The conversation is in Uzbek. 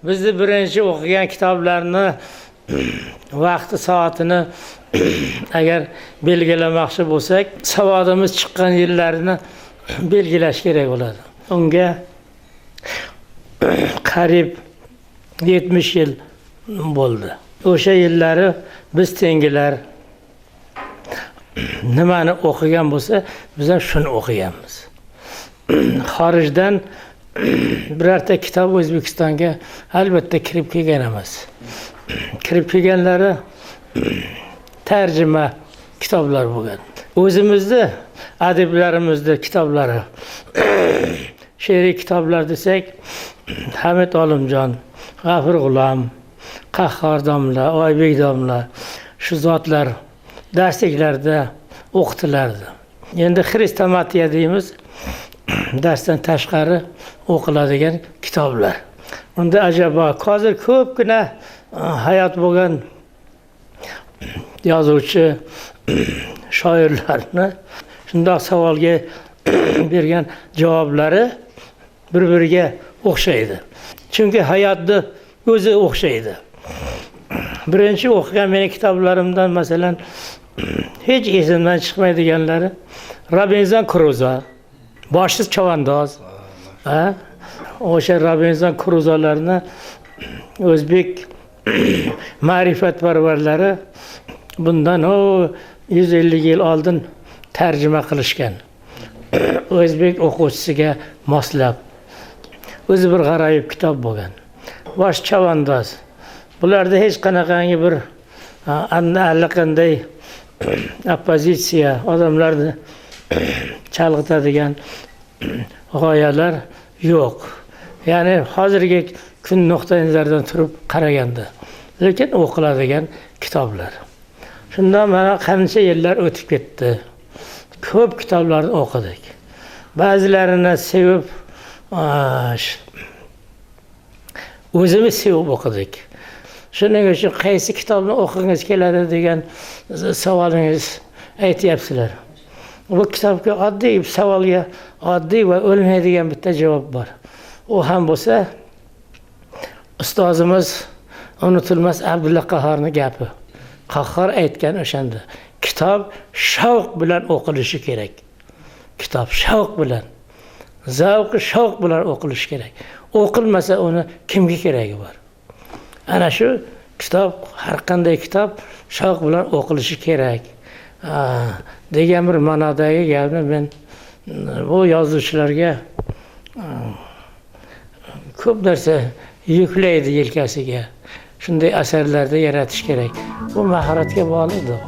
Bizni birinchi o'qigan kitoblarni vaqti soatini agar belgilamoqchi bo'lsak, savodimiz chiqqan yillarini belgilash kerak bo'ladi. Unga qariyb 70 yil bo'ldi. O'sha yillari biz tengilar nimani o'qigan bo'lsa, biz ham shuni o'qiganmiz. Xorijdan birorta kitob O'zbekistonga albatta kirib kelgan emas. Kirib kelganlari tarjima kitoblar bo'lgan. O'zimizni adiblarimizni kitoblari, she'riy kitoblar desak, Hamid Olimjon, G'afur G'ulom, Qahhor domla, Oybek domla, shu zotlar darsliklarda o'qitilardi. Endi xrestomatiya deymiz, darsdan tashqari o'qiladigan kitoblar. Unda ajabo hozir ko'pgina hayot bo'lgan yozuvchi, shoirlarni shundoq savolga bergan javoblari bir-biriga o'xshaydi. Chunki hayotni o'zi o'xshaydi. Birinchi o'qigan meni kitoblarimdan masalan hech esimdan chiqmaydiganlari Robinson Kruzo, Boshsiz chavandoz. O'sha Robinson Kruzolarni o'zbek ma'rifatparvarlari bundan 150 yil oldin tarjima qilishgan. O'zbek o'quvchisiga moslab. O'zi bir g'aroyib kitob bo'lgan. Bosh chavandoz. Bularda hech qanaqangi bir allaqanday oppozitsiya, odamlarni chalg'itadigan g'oyalar yo'q. Ya'ni hozirgi kun nuqtai nazaridan turib qaraganda, lekin o'qiladigan kitoblar. Shundan mana qancha yillar o'tib ketdi. Ko'p kitoblarni o'qidik. Ba'zilarini sevib, o'zimiz sevib o'qidik. Shuning uchun qaysi kitobni o'qigingiz keladi degan savolingiz aytyapsizlar. Bu kitobga oddiy savolga oddiy va o'lmaydigan bitta javob bor. U ham bo'lsa ustozimiz unutilmas Abdulla Qahhorning gapi. Qahhor aytgan o'shanda, kitob shavq bilan o'qilishi kerak. Kitob shavq bilan, zavqi shavq bilan o'qilishi kerak. O'qilmasa uni kimga keragi bor? Ana shu kitob, har qanday kitob shavq bilan o'qilishi kerak degan bir ma'nodagi gapni men bu yozuvchilarga ko'p narsa yuklaydi yelkasiga. Shunday asarlarda yaratish kerak. Bu mahoratga bog'liqdir.